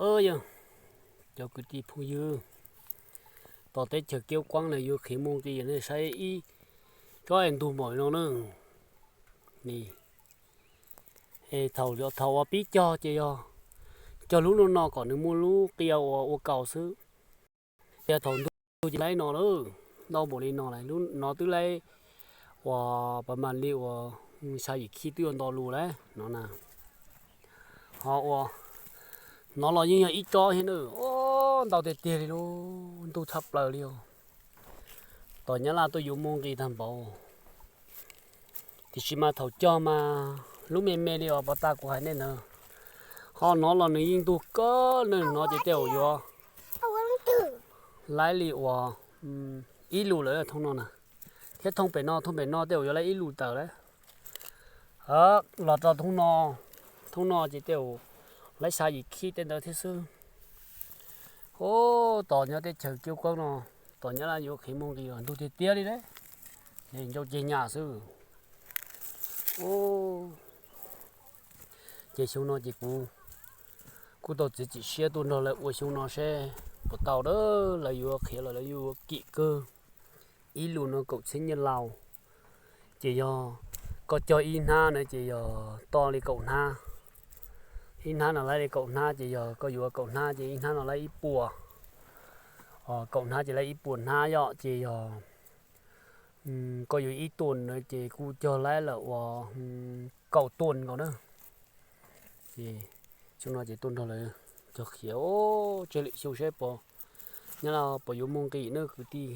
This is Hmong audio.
Yog cov kwv tij phooj ywg, tom teb chaws Kiab Kuab no yuav qhia mus nqis nej saib ib tsob es ntug npaum no na. Es thaum, thaum uas pib cog ces yog cog lub no no kom nws muaj lub qia uas ua kaus xwb. Ces thaum ntug ces laib no lawm, ntau npaum li no lawm, lub no twb laib uas pas mas li uas xya yim khib twb yuav nto lus lawm no na. Ho uas no los yeej yog ib tsob thiab na, ntau tiag tiag li lub ntuj tshaj plaws li os. Tom Nyab Laj tuaj yuav mus nqis tag npaum, tiam sis mas thaum cog mas lub me me li uas pov tas kuv hais nej na. Ho no los nws yeej ntug kawg, nws no ces tej zaum yuav laib li uas ib lus lawm thooj no na, thiab thooj pem no, thooj pem no tej zaum yuav laib ib lus tawm lawm. Los rau thooj no, thooj no ces tej zaum laib xya yim khib tej ntawd thiab xwb. Ub, tom nyob teb chaws Kiab Kuab no, tom Nyab Laj yuav qhia mus nqis los ntug tiag tiag li lawm, ncau ceg nyam xwb. Ub, ces xyoo no ces kuv kuj tau txiav txim siab tuaj nrog lawv ua xyoo no seb puas tau, lawv yuav qhia los lawv yuav kim kawg. Ib lus no kaum txhiab nyiaj laus, ces yog koj cog ib hnab na ces yog toj li kaum hnab. Ib hnab no laib li kaum hnab ces yog koj yuav kaum hnab ces ib hnab no laib ib puas. Kaum hnab ces laib ib puas hnab yom, ces yog koj yuav ib tuam na ces kuj cog laib lawm uas kaum tuam nkaus na. Ces xyoo no ces tuaj nrog lawv cog qhia, tseg lwm xyoo seb puas, Nyab Laj puas yuav mus nqis na kwv tij.